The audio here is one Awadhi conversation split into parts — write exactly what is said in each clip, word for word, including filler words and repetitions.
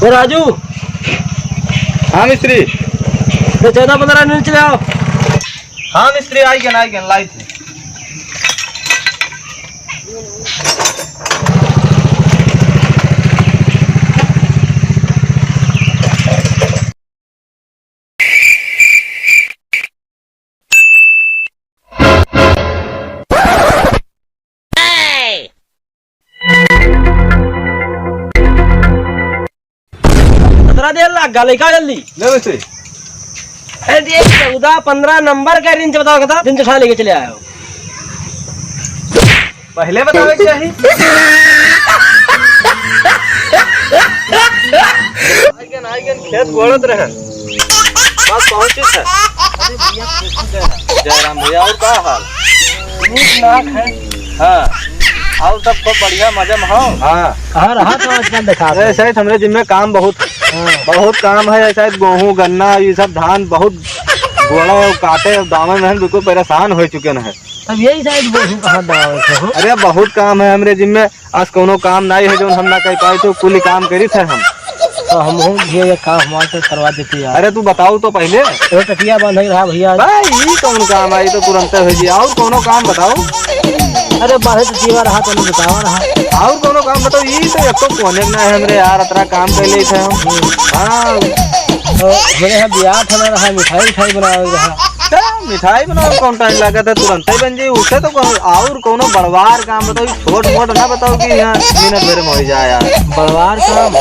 ए राजू। हाँ मिस्त्री। ये चौदह पन्द्रह मिनट चले आओ। हाँ मिस्त्री, आई गन, आई गन, लाई थे। सतरह दे लग गा, लइका जल्दी। ले वैसे। अरे ये चौदह पन्द्रह नंबर का रिंच बताओ, कता रिंच उठा लेके चले आयो। पहले बतावे के चाही। आइगन, आइगन, खेत गोड़त रहन। बस पहुंचित है। जय राम भैया, और का हाल? ठीक ठाक है। हाँ, और सब खूब बढ़िया, मजा में हो? हाँ। कहाँ रहा तो आजकल देखा अरे, सही, हमरे जिम्मे काम बहुत, हाँ। बहुत काम है, शायद गेहूं, गन्ना, ये सब धान बहुत गोड़ा है, काटे, दावे में हम बिल्कुल परेशान हो चुके हैं। तब यही शायद गेहूं कहाँ दावे थे हो? अरे, बहुत काम है हमरे जिम्मे, आज कौनो काम नहीं है जो हम ना कर पाए, तो कुल काम करी थे हम। तो हम हो ये, ये काम हमारे से करवा देते यार। अरे, तू बताओ तो पहले। वो टटिया बांधे रहा भैया। भाई, ये कौन काम आई तो तुरंत हो जी। और कौनो काम बताओ। अरे, बाहर तो जीवा रहा, तो नहीं बतावा रहा। और कौनो काम बताओ, ये तो एक तो कोने में ना है हमरे यार, अतरा काम कर ले थे हम। हाँ। तो मेरे यहाँ ब्याह था ना रहा, मिठाई, मिठाई बनावे रहा। क्या मिठाई बनावे कौन टाइम लगा था, तुरंत ही बन जाई। उसे तो कौन, और कौनो बड़वार काम बताओ, छोट मोट ना बताओ कि यहाँ मिनट भर में हो जाए यार। बड़वार काम?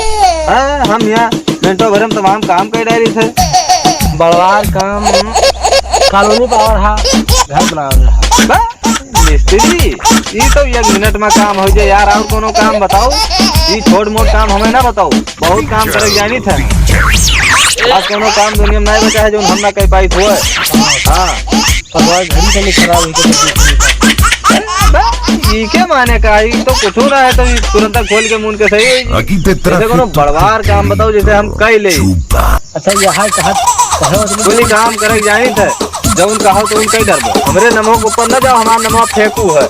हाँ, हम यहाँ मिनटों भर में तमाम काम कर डाली थे। बड़वार काम, कॉलोनी पावर हा, घर बनावे रहा। बा, मिस्त्री, ई तो एक मिनट में काम हो जाए यार, और कोनो काम बताओ। ई छोट मोट काम हमें ना बताओ, बहुत काम करे जानी था। आज कोनो काम दुनिया में नहीं बचा है जो हम ना कर पाई हुआ। हाँ। पतवार घड़ी से नहीं खराब हुई तो बा, ई के माने का, ई तो कुछ ना है, तो ई तुरंत खोल के मुन के सही। अकी ते जैसे कोनो बड़वार काम बताओ, जैसे हम कई ले। अच्छा, ये हाय कहत, कहो तो कुल काम करे जानी थे, जौन कहो तो उनका ही डरबो। हमरे नमो के ऊपर न जाओ, हमार नमो फेंकू है।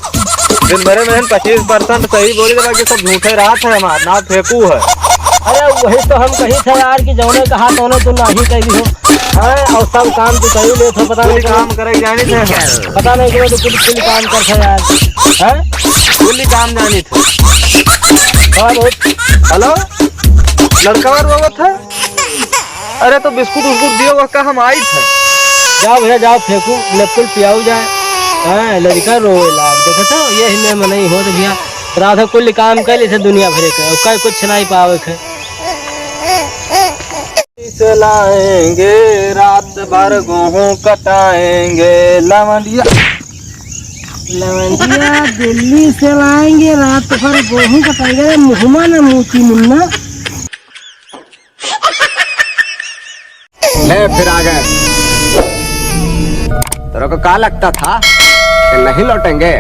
दिन भरे में हम पच्चीस परसेंट सही बोली, बाकी सब झूठे रात है, हमार नाम फेंकू है। अरे, वही तो हम कही थे यार कि जौने कहा तौने तू नाही कही हो। हैं? और सब काम तू कही ले थे, पता कुल नहीं काम करे जानी थे। पता नहीं कि वो तो कुल, कुल काम कर थे यार। हैं? कुल काम जानी थे। हाँ, बहुत। हेलो, लड़का रोवत है? अरे तो बिस्कुट उस्कुट दियो, वह का हम आई थे। जाओ भैया, जाओ फेंकू, लेपुल पियाऊ जाए। हाँ, लड़का रोवे लाग। देखो तो, ये ही में मनई हो तो भैया, राधा कुल काम कर ले थे दुनिया भरे के, और कई कुछ नहीं पावे थे। से लाएंगे, रात भर गेहूं कटाएंगे, लवंडिया। लवंडिया दिल्ली से लाएंगे, रात भर गेहूं कटाएंगे। अरे मुहमा ना मूती मुन्ना। ले फिर आ गए। तेरे को क्या लगता था कि नहीं लौटेंगे?